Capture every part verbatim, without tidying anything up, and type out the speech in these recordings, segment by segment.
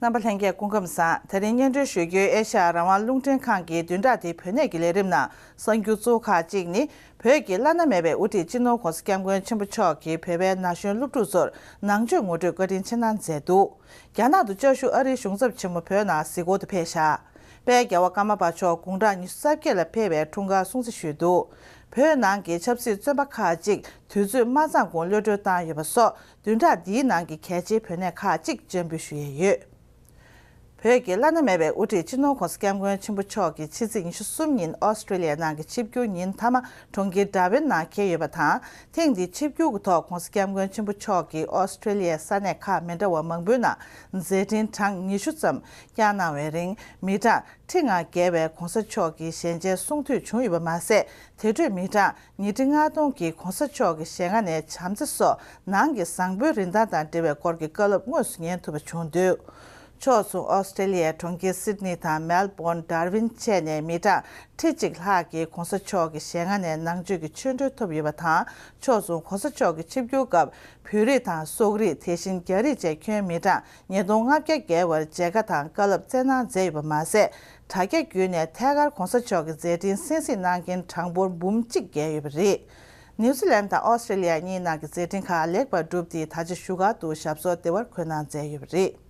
རྣམ་པ་ལྷན་རྒྱས་སྐུ་ཁམས་བཟང་། དེ་རིང་སྙན་སྒྲོན་ཞུ་རྒྱུའི་ཨེ་ཤ་ཡ་རང་དབང་རླུང་འཕྲིན་ཁང་གི་བདུན་ཕྲག་འདིའི་བོད་གནས་ཀྱི་ལས་རིམ་ནང་གསར་འགྱུར་གཙོ་བོ་ཁག་ཅིག་ནི། བོད་ཀྱི་བླ་ན་མེད་པའི་དབུ་ཁྲིད་སྤྱི་ནོར་༧གོང་ས་༧སྐྱབས་མགོན་ཆེན་པོ་མཆོག་གིས་བོད་པའི་ན་གཞོན་སློབ་ཕྲུག་ཚོར་ནང་ཆོས་ངོ་སྤྲོད་བཀའ་དྲིན་ཆེ་གནང་མཛད་འདུག་རྒྱ་ནག་ཏུ་བཅའ་བཞུགས་ཨ་རིའི་གཞུང་ཚབ་ཆེན་མོ་བོད་ནང་གཟིགས་སྐོར་དུ་ཕེབས་བཞག་དཔལ་རྒྱལ་བ་ཀརྨ་པ་མཆོག་དགུང་གྲངས་ཉི་ཤུ་རྩ་བརྒྱད་ལ་ཕེབས་པའི་འཁྲུངས་སྐར་སྲུང་བརྩི་ཞུས་འདུག་བོད་ནང་གི་ཆབ་སྲིད་བཙོན་པ་ཁག་ཅིག་དུས་ཚོད་མ་ཚང་གོང་གློད་གྲོལ་བཏང་ཡོད་པ་སོགས་བདུན་ཕྲག་འདིའི་ནང་གི་གལ་ཆེའི་བོད་གནས་ཁག་ཅིག་སྤྱན་འབུལ་ཞུ་ཡས་ཡོད། བོད་ཀྱི་བླ་ན་མེད་པའི་དབུ་ཁྲིད་སྤྱི་ནོར་༧གོང་ས་༧སྐྱབས་མགོན་ཆེན་པོ་མཆོག་གིས་ཕྱི་ཚེས་ཉི་ཤུ་གསུམ་ཉིན་ཨོ་སི་ཀྲི་ལི་ཡའི་ནང་གི་ཆིབས་བསྒྱུར་ཉིན་མཐའ་མ་གྲོང་ཁྱེར་ཌར་ཝིན་ནང་འཁེལ་ཡོད་པ་དང་། ཐེངས་འདིའི་ཆིབས་བསྒྱུར་གྱི་ཐོག་༧གོང་ས་༧སྐྱབས་མགོན་ཆེན་པོ་མཆོག་གིས་ཨོ་སི་ཀྲི་ལི་ཡའི་ས་གནས་ཁག་མི་འདྲ་བ་མང་པོའི་ནང་མཛད་འཕྲིན་གྲངས་ཉི་ཤུ་ཙམ་བསྐྱངས་གནང་བའི་རིང་མི་གྲངས་ཁྲི་ལྔ་བརྒལ་བས་༧གོང་ས་མཆོག་གི་ཞལ་མཇལ་གསུང་ཐོས་བྱུང་ཡོད་པ་མ་ཟད། དེ་འཕྲོས་མི་གྲངས་ཉིས་ཁྲི་ལྔ་སྟོང་གིས་༧གོང་ས་མཆོག་གི་ཞལ་སྔ་ནས་བྱམས་བརྩེ་སོགས་ནང་གི་བཟང་པོའི་རིན་ཐང་དང་འབྲེལ་བའི་སྐོར་གྱི་བཀའ་སློབ་དངོས་སུ་ཉན་ཐུབ་པ་བྱུང་འདུག་ཕྱོགས་མཚུངས་ཨོ་སི་ཀྲི་ལི་ཡའི་གྲོང་ཁྱེར་སིད་ནི་དང་མེལ་བོན། ཌར་ཝིན་བཅས་ནས་མི་གྲངས་ཁྲི་གཅིག་ལྷག་གིས་༧གོང་ས་མཆོག་གི་ཞལ་སྔ་ནས་ནང་ཆོས་ཀྱི་ཆོས་འབྲེལ་ཐོབ་ཡོད་པ་དང་། ཕྱོགས་མཚུངས་༧གོང་ས་མཆོག་གི་ཆིབས་བསྒྱུར་སྐབས་བོད་རིགས་དང་སོག་རིགས། དེ་བཞིན་རྒྱ་རིགས་བཅས་ཁྱོན་མི་གྲངས་ཉིས་སྟོང་ལྔ་བརྒྱ་བརྒལ་བར་མཇལ་ཁ་དང་བཀའ་སློབ་སྩལ་གནང་མཛད་ཡོད་པ་མ་ཟད། དྲ་རྒྱ་བརྒྱུད་ནས་ཐད་ཀར་༧གོང་ས་མཆོག་གི་མཛད་འཕྲིན་གསན་གཟིགས་གནང་མཁན་གྲངས་འབོར་འབུམ་གཅིག་བརྒལ་ཡོད་པ་རེད། ནིའུ་ཛི་ལན་དང་ཨོ་སི་ཀྲི་ལི་ཡ་གཉིས་ནང་གི་མཛད་འཕྲིན་ཁག་ལེགས་པར་གྲུབ་སྟེ། ད་ཆ་བཞུགས་སྒར་དུ་ཞབས་སོར་བདེ་བར་འཁོད་གནང་མཛད་ཡོད་པ་རེད།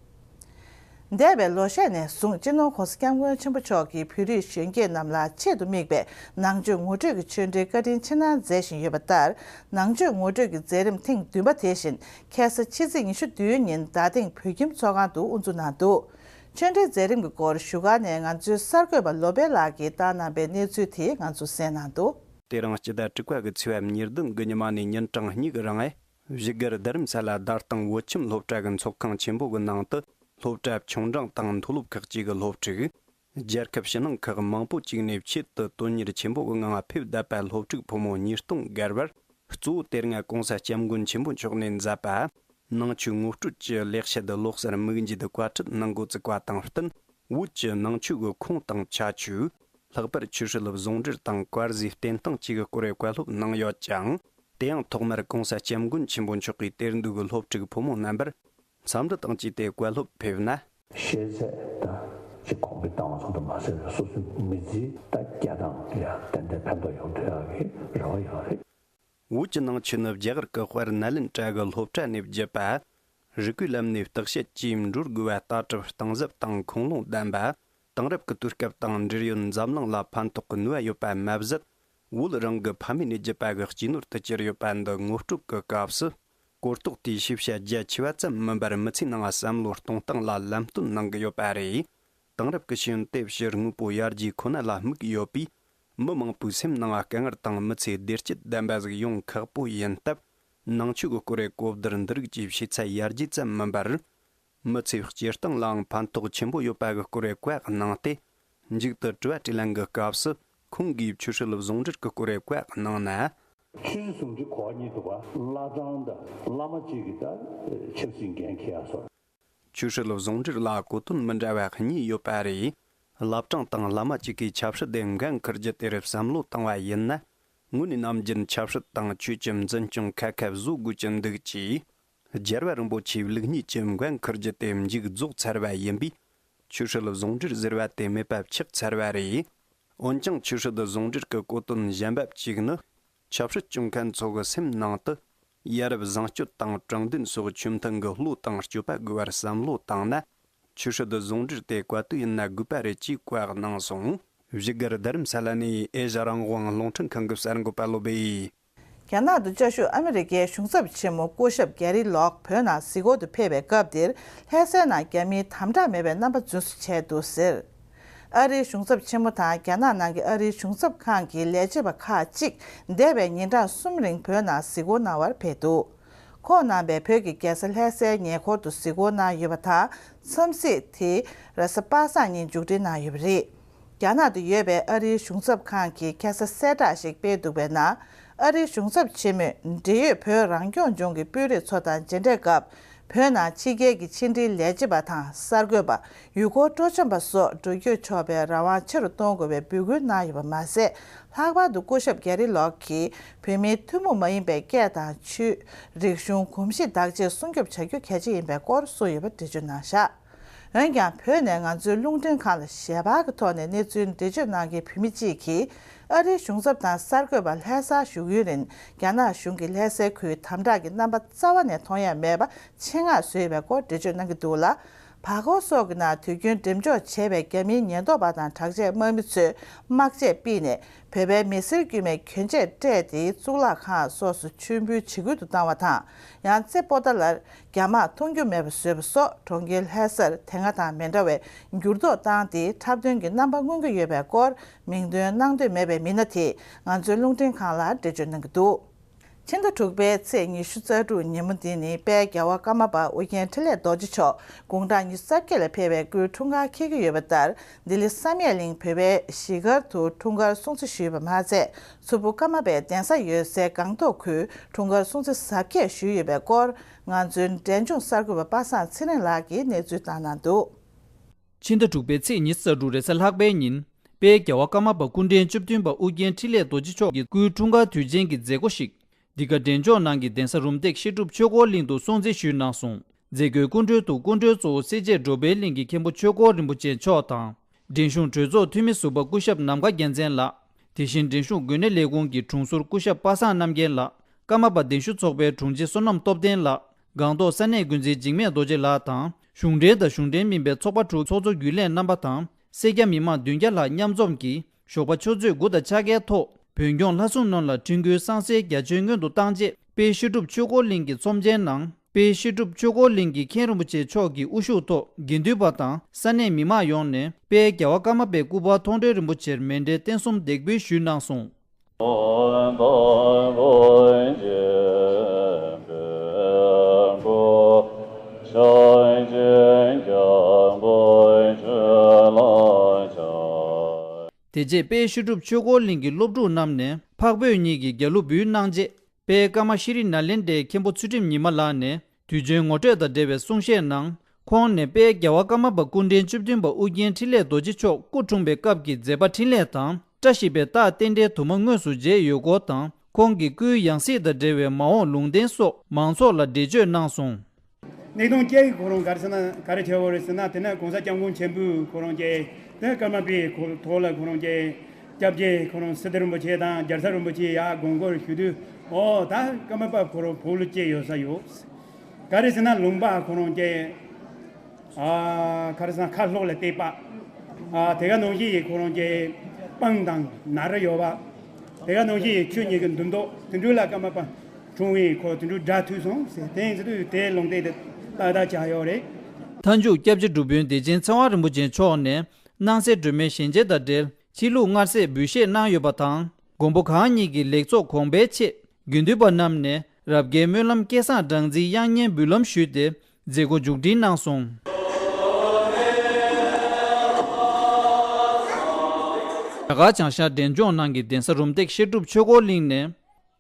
འདས་པའི་ལོ་ཤས་ནས་བཟུང་སྤྱི་ནོར་༧གོང་ས་༧སྐྱབས་མགོན་ཆེན་པོ་མཆོག་གིས་བོད་རིགས་གཞོན་སྐྱེས་རྣམས་ལ་ཆེད་དུ་དམིགས་པའི་ནང་ཆོས་ངོ་སྤྲོད་ཀྱི་ཆོས་འབྲེལ་བཀའ་དྲིན་ཆེ་གནང་མཛད་བཞིན་ཡོད་པ་ལྟར། ནང་ཆོས་ངོ་སྤྲོད་ཀྱི་མཛད་རིམ་ཐེངས་བདུན་པ་དེ་བཞིན་ཁ་སང་ཕྱི་ཚེས་ཉི་ཤུ་བདུན་ཉིན་རྡ་སྟེང་བོད་ཁྱིམ་ཚོགས་ཁང་དུ་དབུ་འཛུགས་གནང་འདུག་ཆོས་འབྲེལ་མཛད་རིམ་གྱི་སྐོར་བཞུགས་སྒར་ནས་ང་ཚོའི་གསར་འགོད་པ་ལོ་པཎ་ལགས་ཀྱིས་བཏང་གནང་པའི་གནས་ཚུལ་དེ་ང་ཚོ་གསན་གནང་འདུག་དེ་རིང་སྤྱི་ཟླ་དྲུག་པ་གི་ཚེས་པ་ཉེར་བདུན་གྱི་ཉི་མ་ནས་ཉིན་གྲངས་གཉིས་ཀྱི་རིང་། བཞུགས་སྒར་རྡ་རམ་ས་ལ་རྡ་སྟེང་བོད་ཁྱིམ་སློབ་གྲྭ་གི་ཚོགས་ཁང་ཆེན་པོ་གི་ནང་དུ། སློབ་གྲྭ་ཆུང་འབྲིང་དང་མཐོ་སློབ་ཁག་ཅིག་གི་སློབ་ཕྲུག་རྒྱལ་ཁབ་ཕྱི་ནང་ཁག་མང་པོ་ཅིག་ནས་ཆེད་དུ་དོན་གཉེར་ཆེན་པོ་གི་ངང་ཕེབས་བསྡད་པའི་སློབ་ཕྲུག་ཕོ་མོ་ཉིས་སྟོང་བརྒལ་བར། གཙོ་བོ་དེ་སྔ་༧གོང་ས་༧སྐྱབས་མགོན་ཆེན་པོ་མཆོག་ནས་མཛད་པ། ནང་ཆོས་ངོ་སྤྲོད་ཀྱི་ལེགས་བཤད་ཀློག་གསར་དམིགས་འབྱེད་བཀའ་ཁྲིད་གནང་འགོ་བཙུགས་པ་དང་བསྟུན། བོད་ཀྱི་ནང་ཆོས་ཀྱི་ཁུངས་དང་ཁྱད་ཆོས། ལྷག་པར་ཆོས་སྲིད་ཟུང་འབྲེལ་དང་དཀར་ཟས་བསྟེན་སྟངས་བཅས་ཀྱི་སྐོར་བཀའ་སློབ་གནང་ཡོད་ཅིང་། དེ་ཡང་ཐོག་མར་༧གོང་ས་༧སྐྱབས་མགོན་ཆེན་པོ་མཆོག་གིས་དེར་འདུས་ཀྱི་སློབ་ཕྲུག་ཕོ་མོ་རྣམ་པར། འཚམས་འདྲི་དང་བཅས་ཏེ་བཀའ་སློབ་ཕེབས་ན། ཤེས་ཚད་དང་ཅིག་གོང་འཕེལ་བཏང་བ་ཙམ་དུ་མ་ཟད་པའི་སོ་སོའི་མི་ཚེའི་ད་རྒྱ་ཐང་ལ་ཡང་ཏན་ཏན་ཕན་ཐོགས་ཡོང་ཐུབ་ཡག་གི་རེ་བ་ཡོད་རེད། བོད་ཀྱི་ནང་ཆོས་ནི་རྒྱ་གར་གྱི་དཔལ་ནཱ་ལེནྡྲ་གི་སློབ་གྲྭ་ནས་བརྒྱུད་པ། རིག་པའི་ལམ་ནས་བརྟག་དཔྱད་ཀྱིས་འགྲོ་དགོས་པ་ལྟ་གྲུབ་གཏིང་ཟབ་དང་ཁུངས་ལུང་ལྡན་པ། དེང་རབས་ཀྱི་དུས་སྐབས་དང་འབྲེལ་ཡོད་འཛམ་གླིང་ལ་ཕན་ཐོགས་ཀྱི་ནུས་པ་ཡོད་པ་མ་ཟད། བོད་རང་གི་ཕ་མེས་ནས་བརྒྱུད་པ་གི་སྤྱི་ནོར་དུ་གྱུར་ཡོད་པ་འདི་ངོ་སྤྲོད་ཀྱི་སྐབས་སུ། གོ་རྟོགས་དེའི་ཤེས་བྱ་རྒྱ་ཆེ་བ་ཙམ་མིན་པར་མི་ཚེའི་ནང་བསམ་བློ་གཏོང་སྟངས་ལ་ལམ་སྟོན་གནང་གི་ཡོད་པ་རེད། དེང་རབས་ཀྱི་ཤེས་ཡོན་དེ་ཕྱི་དངོས་པོ་ཡར་རྒྱས་ཁོ་ན་ལ་དམིགས་ཡོད་པས། མི་མང་པོའི་སེམས་ནང་དཀའ་ངལ་དང་མི་ཚེའི་བདེ་སྐྱིད་ལྡན་པ་ཟིག་ཡོང་ཁག་པོ་ཡིན་སྟབས། ནང་ཆོས་ཀྱི་སྐོར་བའི་གོ་བསྡུར་འདི་རིགས་ཀྱི་ཤེས་ཚད་ཡར་རྒྱས་ཙམ་མིན་པར། མི་ཚེའི་སྤྱིར་བཏང་ལའང་ཕན་ཐོགས་ཆེན་པོ་ཡོད་པ་གི་སྐོར་བའི་བཀའ་གནང་སྟེ། མཇུག་ཏུ་དྲི་བ་དྲིས་ལན་གྱི་སྐབས་སུ་ཁོང་གིས་ཆོས་སྲིད་ཟུང་འབྲེལ་གྱི་སྐོར་བའི་བཀའ་གནང་ན། ཆོས་སྲིད་ཟུང་འབྲེལ་གོ་བ་གཉིས་འདུག་པ། བླ་བྲང་དང་བླ་མ་གཅིག་གིས་ད་ཆབ་སྲིད་འགན་འཁྱེར་ཡག་སོགས། ཆོས་སྲིད་ཟུང་འབྲེལ་ལ་གོ་དོན་མི་འདྲ་བ་གཉིས་ཡོད་པ་རེད། བླ་བྲང་དང་བླ་མ་གཅིག་གིས་ཆབ་སྲིད་དེ་འགན་འཁུར་རྒྱུ་དེར་བསམ་བློ་བཏང་བ་ཡིན་ན། དངོས་གནས་ནམ་རྒྱུན་ཆབ་སྲིད་དང་ཆོས་ཀྱི་འཛིན་སྐྱོང་ཁ་ཁ་བཟོ་དགོས་ཀྱི་འདུག་ཅེས། རྒྱལ་བ་རིན་པོ་ཆེའི་ལུགས་གཉིས་ཀྱི་འགན་འཁུར་རྒྱུ་དེ་མཇུག་རྫོགས་ཚར་བ་ཡིན་པས། ཆོས་སྲིད་ཟུང་འབྲེལ་ཟེར་བ་དེ་མེད་པ་ཆགས་ཚར་བ་རེད། འོན་ཀྱང་ཆོས་སྲིད་ཟུང་འབྲེལ་གྱི་གོ་དོན་གཞན་པ་གཅིག་ནི། ཆབ་སྲིད་སྐྱོང་མཁན་ཚོ་གི་སེམས་ནང་དུ། ཡ་རབས་བཟང་སྤྱོད་དང་དྲང་བདེན་སོགས་ཆོས་མཐུན་གྱི་བློ་དང་སྤྱོད་པ་དགོས་པར་བསམ་བློ་བཏང་ན། ཆོས་སྲིད་ཟུང་འབྲེལ་དེ་བཀའ་བསྡུ་ཡིན་ན་དགོས་པ་རེད་ཅེས་བཀའ་གནང་སོང་། བཞུགས་སྒར་རྡ་རམ་ས་ལ་ནས་ཨེ་ཤ་རང་དབང་རླུང་འཕྲིན་ཁང་གི་གསར་འགོད་པ་བློ་སྦེ། རྒྱ་ནག་ཏུ་བཅའ་བཞུགས་ཨ་མི་རི་ཀའི་གཞུང་ཚབ་ཆེན་མོ་སྐུ་ཞབས་གྷེ་རི་ལོག་བོད་ནང་གཟིགས་སྐོར་དུ་ཕེབས་པའི་སྐབས་འདིར། ལྷ་སའི་ནང་རྒྱ་མིའི་དམ་དྲག་མེད་པའི་རྣམ་པ་རྫུན་བཟོ་བྱས་འདུག་ཟེར། ཨ་རིའི་གཞུང་ཚབ་ཆེན་མོ་དང་རྒྱ་ནག་ནང་གི་ཨ་རིའི་གཞུང་ཚབ་ཁང་གི་ལས་བྱེད་པ་ཁག་ཅིག་འདས་པའི་ཉིན་གྲངས་གསུམ་རིང་བོད་ནང་གཟིགས་སྐོར་གནང་བར་ཕེབས་འདུག་ཁོང་རྣམ་པས་བོད་ཀྱི་རྒྱལ་ས་ལྷ་སའི་ཉེ་འཁོར་དུ་གཟིགས་སྐོར་གནང་ཡོད་པ་དང་། འཚམས་གཟིགས་དེ་རེས་གཟའ་པ་སངས་ཉིན་མཇུག་སྒྲིལ་གནང་ཡོད་པ་རེད། རྒྱ་ནག་ཏུ་ཡོད་པའི་ཨ་རིའི་གཞུང་ཚབ་ཁང་གིས་ཁ་སང་གསལ་བསྒྲགས་ཤིག་སྤེལ་འདུག་པའི་ནང་། ཨ་རིའི་གཞུང་ཚབ་ཆེན་མོས་འབྲེལ་ཡོད་བོད་རང་སྐྱོང་ལྗོངས་ཀྱི་དཔོན་རིགས་ཚོ་དང་མཇལ་འཕྲད་སྐབས། བོད་ནང་ཕྱི་རྒྱལ་གྱི་ཕྱི་འབྲེལ་ལས་བྱེད་པ་དང་གསར་འགོད་པ། ཡུལ་སྐོར་སྤྲོ་འཆམ་པ་སོགས་འགྲོ་སྐྱོད་ཆོག་པའི་རང་དབང་ཆེ་རུ་གཏོང་དགོས་པའི་འབོད་སྐུལ་གནང་ཡོད་པ་མ་ཟད། ལྷག་པར་དུ་སྐུ་ཞབས་གྷེ་རི་ལོག་གིས་བོད་མིའི་ཐུན་མོང་མ་ཡིན་པའི་སྐད་དང་ཆོས། རིག་གཞུང་། གོམས་གཤིས་བདག་གཅེས་སྲུང་སྐྱོབ་བྱ་རྒྱུ་གལ་ཆེ་ཡིན་པའི་སྐོར་གསུངས་ཡོད་པ་འགྲེལ་བརྗོད་གནང་བཞག་འོན་ཀྱང་བོད་ནས་ང་ཚོའི་རླུང་འཕྲིན་ཁང་ལ་ཞལ་པར་གྱི་ཐོག་ནས་གནས་ཚུལ་འགྲེལ་བརྗོད་གནང་མཁན་བོད་མི་གཅིག་གིས། ཨ་རིའི་གཞུང་ཚབ་དང་གསར་འགོད་པ་ལྷ་སར་བཞུགས་ཡུན་རིང་རྒྱ་ནག་གཞུང་གིས་ལྷ་སའི་ཁུལ་དམ་དྲག་གི་རྣམ་པ་རྩ་བ་ནས་མཐོང་ཡ་མེད་པ་ཆེད་མངགས་བཟོས་ཡོད་པའི་སྐོར་འགྲེལ་བརྗོད་གནང་གི་འདུག་ལ། བར་སྐོར་སོགས་ཀྱི་ནང་དུས་རྒྱུན་འགྲེམས་འཇོག་བྱས་པའི་རྒྱ་མིའི་ཉེན་རྟོག་པ་དང་དྲག་ཆས་དམག་མི་ཚོས་དམག་ཆས་ཕུད་ནས་བོད་པའི་མི་སེར་དཀྱུས་མའི་གྱོན་ཆས་སྤྲས་ཏེ་གཙུག་ལག་ཁང་སོགས་སུ་མཆོད་འབུལ་བྱེད་ཁུལ་དུ་བཏང་བ་དང་། ཡང་རྩེ་པོ་ཏཱ་ལར་རྒྱ་དམག་མཐོང་རྒྱུ་མེད་པ་བཟོས་པ་སོགས་གྲོང་ཁྱེར་ལྷ་སར་དེ་སྔ་དང་མི་འདྲ་བའི་འགྱུར་ལྡོག་བཏང་སྟེ་འཁྲབ་སྟོན་གྱི་རྣམ་པ་མངོན་གྱི་ཡོད་པའི་སྐོར་མིང་འདོན་གནང་འདོད་མེད་པའི་མི་སྣ་དེས་ང་ཚོའི་རླུང་འཕྲིན་ཁང་ལ་འགྲེལ་བརྗོད་གནང་གི་འདུག་ཕྱི་ཟླ་དྲུག་པའི་ཚེས་ཉི་ཤུ་རྩ་དྲུག་ཉིན་མོ་འདི་ནི་དཔལ་རྒྱལ་བ་ཀརྨ་པ་ཨོ་རྒྱན་འཕྲིན་ལས་རྡོ་རྗེ་མཆོག་དགུང་གྲངས་ཉི་ཤུ་རྩ་བརྒྱད་ལ་ཕེབས་པའི་སྐུའི་འཁྲུངས་སྐར་འཁེལ་གྱི་ཡོད་པ་ལྟར། ལྡི་ལི་བསམ་ཡས་གླིང་བོད་པའི་གཞིས་སྒར་དུ་འཁྲུངས་སྐར་སྲུང་བརྩི་ཞུས་པ་མ་ཚད། མཚུར་ཕུ་ཀརྨ་པའི་གདན་ས་ཡོད་སའི་སྒང་ཏོག་ཁུལ་འཁྲུངས་སྐར་སྲུང་བརྩི་གཟབ་རྒྱས་ཞུས་ཡོད་པའི་སྐོར། ང་ཚོའི་འབྲས་ལྗོངས་གསར་འགོད་པ་པ་སངས་ཚེ་རིང་ལགས་ཀྱིས་གནས་ཚུལ་བཏང་གནང་འདུག་ཕྱི་ཟླ་དྲུག་པའི་ཚེས་ཉི་ཤུ་རྩ་དྲུག་རེས་གཟའ་ལྷག་པའི་ཉིན། དཔལ་རྒྱལ་བ་ཀརྨ་པ་སྐུ་ཕྲེང་བཅུ་བདུན་པ་ཨོ་རྒྱན་འཕྲིན་ལས་རྡོ་རྗེ་མཆོག་གི་སྐུའི་འཁྲུངས་སྐར་དུས་ཆེན་གྱི་མཛད་སྒོ་ཞིག་འདི་ག་འབྲས་ལྗོངས་ནང་གི་གདན་ས་རུམ་བཏེག་བཤད་སྒྲུབ་ཆོས་འཁོར་གླིང་དུ་སྲུང་བརྩི་ཞུས་གནང་སོང་། མཛད་སྒོའི་སྐུ་མགྲོན་དུ་སྐུ་མགྲོན་གཙོ་བོ་སེར་བྱེས་འགྲོ་ཕན་གླིང་གི་མཁན་པོ་ཆོས་འཁོར་རིན་པོ་ཆེ་མཆོག་དང་། འབྲིང་གཞུང་གྲོས་ཚོགས་འཐུས་མི་ཟུར་པ་སྐུ་ཞབས་ནམ་མཁའ་རྒྱལ་མཚན་ལགས། དེ་བཞིན་འབྲིང་གཞུང་དགོན་གནས་ལས་ཁུངས་ཀྱི་དྲུང་ཟུར་སྐུ་ཞབས་པ་སངས་རྣམ་རྒྱལ་ལགས། ཀརྨ་པ་གདན་ཞུ་ཚོགས་པའི་དྲུང་ཆེ་བསོད་ནམས་སྟོབས་ལྡན་ལགས། སྒང་ཏོག་ས་གནས་འགོ་འཛིན་འཇིགས་མེད་རྡོ་རྗེ་ལགས་དང་། གཞུང་འབྲེལ་དང་གཞུང་འབྲེལ་མིན་པའི་ཚོགས་པ་དྲུག་ཚོགས་གཙོ་རྒྱུན་ལས་རྣམ་པ་དང་། སེར་སྐྱ་མི་མང་བདུན་བརྒྱ་ལྷག་མཉམ་འཛོམས་ཀྱིས། ཞོགས་པ་ཆུ་ཚོད་དགུ་དང་ཕྱེད་ཀའི་ཐོག་བོད་སྐྱོང་ལྷ་སྲུང་རྣམས་ལ་དྲན་སྐུལ་བསང་གསོལ་རྒྱ་ཆེན་སྔོན་དུ་བཏང་རྗེས། དཔལ་བཤད་སྒྲུབ་ཆོས་འཁོར་གླིང་གི་ཚོམས་ཆེན་ནང་། དཔལ་བཤད་སྒྲུབ་ཆོས་འཁོར་གླིང་གི་མཁན་རིན་པོ་ཆེ་མཆོག་གི་དབུ་བཞུགས་ཐོག་དགེ་འདུན་པ་དང་ས་གནས་མི་མང་ཡོངས་ནས་དཔལ་རྒྱལ་བ་ཀརྨ་པའི་སྐུ་པར་མཐོང་གྲོལ་རིན་པོ་ཆེར་མཎྜལ་རྟེན་གསུམ་འདེགས་འབུལ་ཞུས་གནང་སོང་། དེ་རྗེས་དཔལ་བཤད་སྒྲུབ་ཆོས་འཁོར་གླིང་གི་སློབ་ཕྲུག་རྣམས་ནས་འཕགས་བོད་གཉིས་ཀྱི་རྒྱ་གླུ་འབུལ་གནང་རྗེས། དཔལ་ཀརྨ་ཤྲཱི་ནཱ་ལེནྡྲའི་མཁན་པོ་ཚུལ་ཁྲིམས་ཉི་མ་ལགས་ནས་དུས་ཆེན་ངོ་སྤྲོད་དང་འབྲེལ་བའི་གསུང་བཤད་ནང་། ཁོང་ནས་དཔལ་རྒྱལ་བ་ཀརྨ་པ་སྐུ་ཕྲེང་བཅུ་བདུན་པ་ཨོ་རྒྱན་འཕྲིན་ལས་རྡོ་རྗེ་མཆོག་སྐུ་འཁྲུངས་པའི་སྐབས་ཀྱི་མཛད་པ་འཕྲིན་ལས་དང་བཀྲ་ཤིས་པའི་རྟགས་རྟེན་འབྲེལ་དུ་མ་དངོས་སུ་མཇལ་ཡོད་སྐོར་དང་། ཁོང་གི་སྐུའི་ཡང་སྲིད་དང་འབྲེལ་བའི་མ་འོངས་ལུང་བསྟན་སོགས་མང་ཚོགས་ལ་འགྲེལ་བརྗོད་གནང་སོང་། གནད་དོན་གཅིག་ཁོ་རང་ག་རེ་ཟེར་ན་ག་རེ་བྱས་པ་རེད་ཟེར་ན། དེ་ནས་གོང་ས་སྐྱབས་མགོན་ཆེན་པོས་ཁོ་རང་གི་དེ་ཀརྨ་པའི་ཐོག་ལ་ཁོ་རང་གི་སྐྱབས་རྗེ་ཁོ་རང་སི་ཏཱ་རིན་པོ་ཆེ་དང་རྒྱལ་ཚབ་རིན་པོ་ཆེ་ཡར་དགོངས་སྐོར་ཞུ་དུས། ཨོ་ད་ཀརྨ་པ་ཁོ་རང་བོད་ལ་སྐྱེས་ཡོད་ས་ཡོད། ག་རེ་ཟེར་ན་ལུང་པ་ཁོ་རང་གི་ཨ་ག་རེ་ཟེར་ན་ཁ་ལྷོ་ལ་བལྟས་པ། ཨ་དེ་ག་ནང་བཞིན་ཁོ་རང་གི་སྤང་དང་ན་ར་ཡོད་པ། དེ་ག་ནང་བཞིན་ཆུ་གཉིས་ཀྱི་འདུ་འདོགས་དེ་འདྲ་ལ་ཀརྨ་པ་འཁྲུངས་པས་ཁོ་དེ་འདྲ་སྒྲ་ཐོས་སོང་ཟེར། དེ་ཡིན་ཟེར་དུས་དེ་ལུང་བསྟན་དེ་ཏག་ཏག་ཆགས་ཡོད་རེད། མཐའ་མཇུག་སྐྱབས་རྗེ་སྒྲུབ་དཔོན་བདེ་ཆེན་ཚེ་དབང་རིན་པོ་ཆེ་མཆོག་ནས་སྣང་གསལ་སྒྲོན་མེའི་ཞལ་མཇལ་དང་འབྲེལ་ཕྱི་ལུགས་སྔར་སྲས་འབུལ་བཞེས་གནང་ཡོད་པ་དང་། མགོན་པོ་གང་ཉིད་ཀྱི་ལེགས་ཚོགས་གོང་འཕེལ་ཆེད་དགེ་འདུན་པ་རྣམས་ནས་རབ་རྒྱལ་སྨོན་ལམ་སྐལ་བཟང་སྦྲང་རྩིའི་དབྱངས་སྙན་འབུལ་ལམ་ཞུས་ཏེ་མཛད་སྒོ་མཇུག་སྒྲིལ་གནང་སོང་། རྒྱ་གར་བྱང་ཤར་འབྲས་ལྗོངས་ནང་གི་གདན་ས་རུམ་བཏེག་བཤད་སྒྲུབ་ཆོས་འཁོར་གླིང་ནས།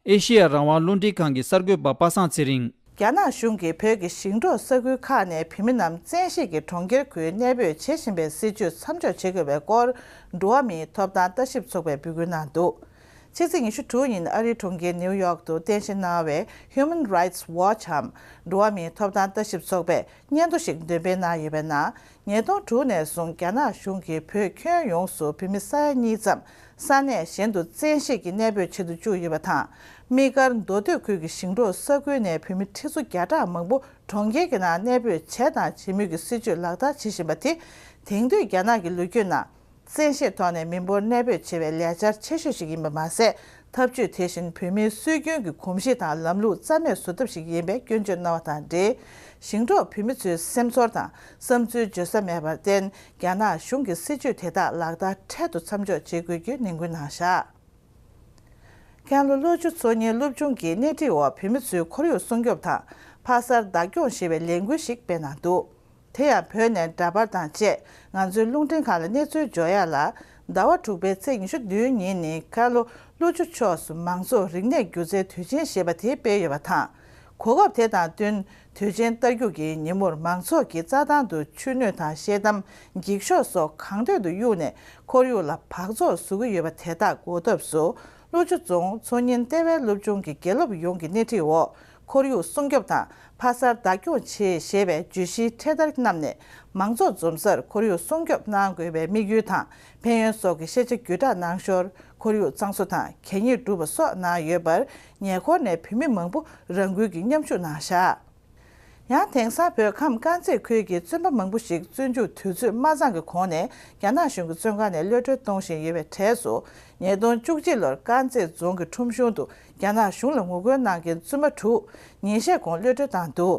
ཨེ་ཤེ་ཡ་རང་དབང་རླུང་འཕྲིན་ཁང་གི་གསར་འགོད་པ་པ་སངས་ཚེ་རིང་། རྒྱ་ནག་གཞུང་གིས་བོད་ཀྱི་ཞིང་འབྲོག་ས་ཁུལ་ཁག་ནས་བོད་མི་རྣམས་བཙན་ཤེད་ཀྱིས་གྲོང་ཁྱེར་ཁུལ་གནས་སྤོས་བྱེད་བཞིན་པའི་སྲིད་བྱུས་མཚམས་འཇོག་བྱེད་དགོས་པའི་སྐོར། འགྲོ་བ་མིའི་ཐོབ་ཐང་ལྟ་ཞིབ་ཚོགས་པས་འབོད་སྐུལ་གནང་འདུག་ཕྱི་ཚེས་ཉི་ཤུ་དྲུག་ཉིན་ཨ་རིའི་གྲོང་ཁྱེར་ནེའུ་ཡོག་ཏུ་རྟེན་གཞི་གནང་བའི་Human Rights Watch འམ་འགྲོ་བ་མིའི་ཐོབ་ཐང་ལྟ་ཞིབ་ཚོགས་པས་སྙན་ཐོ་ཞིག་འདོན་སྤེལ་གནང་ཡོད་པའི་ནང་། ཉིས་སྟོང་དྲུག་ནས་བཟུང་རྒྱ་ནག་གཞུང་གིས་བོད་ཁྱོན་ཡོངས་སུ་བོད་མི་ས་ཡ་གཉིས་ཙམ་ས་གནས་གཞན་དུ་བཙན་ཤེད་ཀྱིས་གནས་སྤོས་བྱེད་དུ་བཅུག་ཡོད་པ་དང་། དམིགས་བཀར་མདོ་སྟོད་ཁུལ་གྱི་ཞིང་འབྲོག་ས་ཁུལ་ནས་བོད་མི་ཁྲི་ཚོ་བརྒྱ་ཕྲག་མང་པོ་གྲོང་ཁྱེར་གྱི་ནང་གནས་སྤོས་བྱས་དང་བྱེད་མུས་ཀྱི་སྲིད་བྱུས་ལག་བསྟར་བྱེད་བཞིན་པ་དེ། དེང་དུས་རྒྱ་ནག་གི་ལོ་རྒྱུས་ནང་། བཙན་ཤེད་ཐོག་ནས་མི་འབོར་གནས་སྤོས་བྱེད་པའི་ལས་འཆར་ཆེ་ཤོས་ཤིག་ཡིན་པ་མ་ཟད། ཐབས་ཇུས་དེ་བཞིན་བོད་མིའི་སྲོལ་རྒྱུན་གྱི་གོམས་གཤིས་དང་ལམ་ལུགས་རྩ་མེད་བཟོ་ཐབས་ཤིག་ཡིན་པའི་སྐྱོན་བརྗོད་གནང་བ་དང་འབྲེལ། ཞིང་འབྲོག་བོད་མི་ཚོའི་སེམས་ཚོར་དང་བསམ་ཚུལ་བརྗོད་ས་མེད་པར་བརྟེན། རྒྱ་ནག་གཞུང་གིས་སྲིད་བྱུས་དེ་དག་ལག་བསྟར་འཕྲལ་དུ་མཚམས་འཇོག་བྱེད་དགོས་རྒྱུའི་ནན་སྐུལ་གནང་བཞག་མཁན་སློབ་བློ་ཆུ་མཚོ་གཉིས་སློབ་ཆུང་གི་སྣེ་ཁྲིད་འོག་བོད་མི་ཚོའི་ཁོར་ཡུག་སྲུང་སྐྱོབ་དང་ཕ་སར་བདག་སྐྱོང་ཞེས་པའི་ལས་འགུལ་ཞིག་སྤེལ་གནང་འདུག་དེ་ཡང་བོད་ནས་འདྲ་པར་དང་བཅས་ང་ཚོའི་རླུང་འཕྲིན་ཁང་ལ་གནས་ཚུལ་འབྱོར་ཡག་ལ། ཟླ་བ་དྲུག་པའི་ཚེས་ཉི་ཤུ་བདུན་ཉིན་ནི་མཁན་སློབ་བློ་ཆུ་ཕྱོགས་སུ་མང་ཚོགས་རིག་གནས་སྒྱུ་རྩལ་དུས་ཆེན་ཞེས་པ་དེ་སྤེལ་ཡོད་པ་དང་། གོ་སྐབས་དེ་དང་བསྟུན་དུས་ཆེན་བསྟར་རྒྱུ་གི་ཉིན་མོར་མང་ཚོགས་ཀྱིས་རྩྭ་ཐང་དུ་ཆུ་སྣོད་དང་ཤེལ་དམ་འགྱིག་ཤོག་སོགས་གང་འདོད་དུ་གཡུགས་ནས་ཁོར་ཡུག་ལ་འབག་བཙོག་བཟོ་གི་ཡོད་པ་དེ་དག་འགོག་ཐབས་སུ་བློ་ཆུ་རྫོང་མཚོ་ཉིན་ལྟེ་བའི་སློབ་ཆུང་གི་དགེ་སློབ་ཡོངས་ཀྱི་སྣེ་ཁྲིད་འོག་ཁོར་ཡུག་སྲུང་སྐྱོབ་དང་ཕ་སར་བདག་སྐྱོང་ཆེད་ཞེས་པའི་བརྗོད་གཞིའི་འཕྲེད་དར་བསྣམས་ནས། མང་ཚོགས་འཛོམས་སར་ཁོར་ཡུག་སྲུང་སྐྱོབ་གནང་དགོས་པའི་དམིགས་ཡུལ་དང་ཕན་ཡོན་སོགས་ཀྱི་ཤེས་བྱ་བརྒྱུད་བསྒྲགས་གནང་ཞོར། ཁོར་ཡུག་གཙང་བཟོ་དང་གད་སྙིགས་སྒྲུག་པ་སོགས་གནང་ཡོད་པར། ཉེ་འཁོར་ནས་བོད་མི་མང་པོ་རང་འགུལ་གྱིས་མཉམ་ཞུགས་གནང་བཞག་ཡང་། དེང་སང་བོད་ཁམས་དཀར་མཛེས་ཁུལ་གྱི་བཙུན་པ་མང་པོ་ཞིག་བཙོན་འཇུག་དུས་ཚོད་མ་ཚང་གི་གོང་ནས་རྒྱ་ནག་གཞུང་གི་བཙོན་ཁང་ནས་གློད་གྲོལ་གཏོང་བཞིན་ཡོད་པའི་གྲས་སུ། ཉིས་སྟོང་བཅུ་གཅིག་ལོར་དཀར་མཛེས་རྫོང་གི་ཁྲོམ་གཞུང་དུ་རྒྱ་ནག་གཞུང་ལ་ངོ་རྒོལ་གནང་མཁན་བཙུན་མ་དྲུག་ཉིན་ཤས་གོང་གློད་གྲོལ་བཏང་འདུག་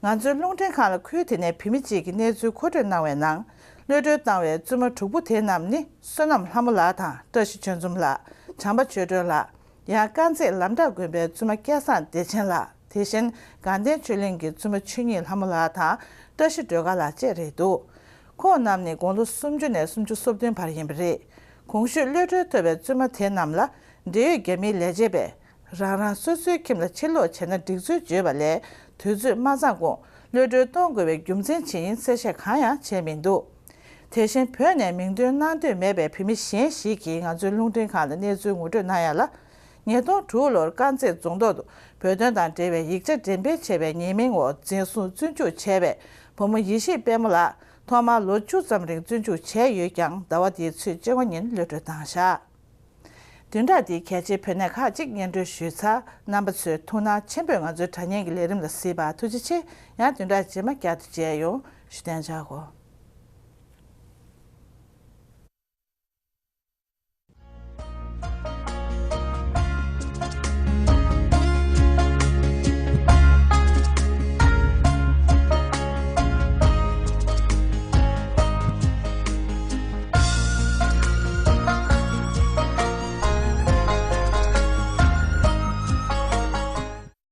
ང་ཚོའི་རླུང་འཕྲིན་ཁང་ལ་ཁུལ་དེ་ནས་བོད་མི་གཅིག་གིས་གནས་ཚུལ་མཁོ་སྤྲོད་གནང་བའི་ནང་། གློད་གྲོལ་བཏང་བའི་བཙུན་མ་དྲུག་པོ་དེ་རྣམས་ནི། བསོད་ནམས་ལྷ་མོ་ལགས་དང་བཀྲ་ཤིས་ཆོས་འཛོམས་ལགས། བྱམས་པ་ཆོས་སྒྲོན་ལགས། ཡང་། དཀར་མཛེས་ལམ་བྲག་དགོན་པའི་བཙུན་མ་སྐལ་བཟང་བདེ་ཆེན་ལགས། དེ་བཞིན། དགའ་ལྡན་ཆོས་གླིང་གི་བཙུན་མ་ཆོས་ཉིད་ལྷ་མོ་ལགས་དང་། བཀྲ་ཤིས་སྒྲོལ་དཀར་ལགས་བཅས་རེད་འདུག་ཁོང་རྣམས་ནི་དགུང་ལོ་སུམ་ཅུ་ནས་སུམ་ཅུ་སོ་བདུན་བར་ཡིན་པ་རེད། གོང་ཞུས་གློད་གྲོལ་ཐོབ་པའི་བཙུན་མ་དེ་རྣམས་ལ། འབྲེལ་ཡོད་རྒྱ་མིའི་ལས་བྱེད་པས། རང་རང་སོ་སོའི་ཁྱིམ་ལ་ཕྱིར་ལོག་བྱས་ན་འགྲིག་ཚུལ་བརྗོད་པ་ལས། དུས་ཚོད་མ་ཚང་གོང་གློད་གྲོལ་གཏོང་དགོས་པའི་རྒྱུ་མཚན་ཇི་ཡིན་གསལ་བཤད་གང་ཡང་བྱས་མི་འདུག་དེ་བཞིན་བོད་ནས་མིང་འདོན་གནང་འདོད་མེད་པའི་བོད་མི་གཞན་ཞིག་གིས་ང་ཚོའི་རླུང་འཕྲིན་ཁང་ལ་གནས་ཚུལ་ངོ་སྤྲོད་གནང་ཡ་ལ། ཉིས་སྟོང་དྲུག་ལོར་དཀར་མཛེས་རྫོང་ཐོག་ཏུ་བོད་དོན་དང་འབྲེལ་བའི་ཡིག་ཆ་འགྲེམས་སྤེལ་བྱས་པའི་ཉེས་མིང་འོག་འཛིན་བཟུང་བཙོན་འཇུག་བྱས་པའི་བུ་མོ་ཡེ་ཤེས་དཔལ་མོ་ལགས་ཐོག་མར་ལོ་བཅུ་ཙམ་རིང་བཙོན་འཇུག་བྱས་ཡོད་ཀྱང་། ཟླ་བ་འདིའི་ཚེས་བཅོ་ལྔ་ཉིན་གློད་གྲོལ་བཏང་བཞག་བདུན་ཕྲག་འདིའི་གལ་ཆེའི་བོད་གནས་ཁག་ཅིག་སྙན་སྒྲོན་ཞུས་ཚར། རྣམ་པ་ཚོས་ཐུགས་སྣང་ཆེན་པོས་ང་ཚོའི་དྲ་བརྙན་གྱི་ལས་རིམ་ལ་གཟིགས་པར་ཐུགས་རྗེ་ཆེ། ཡང་བདུན་ཕྲག་རྗེས་མ་བསྐྱར་དུ་མཇལ་ཡོང་། བཞུགས་གདན་འཇགས་དགོས།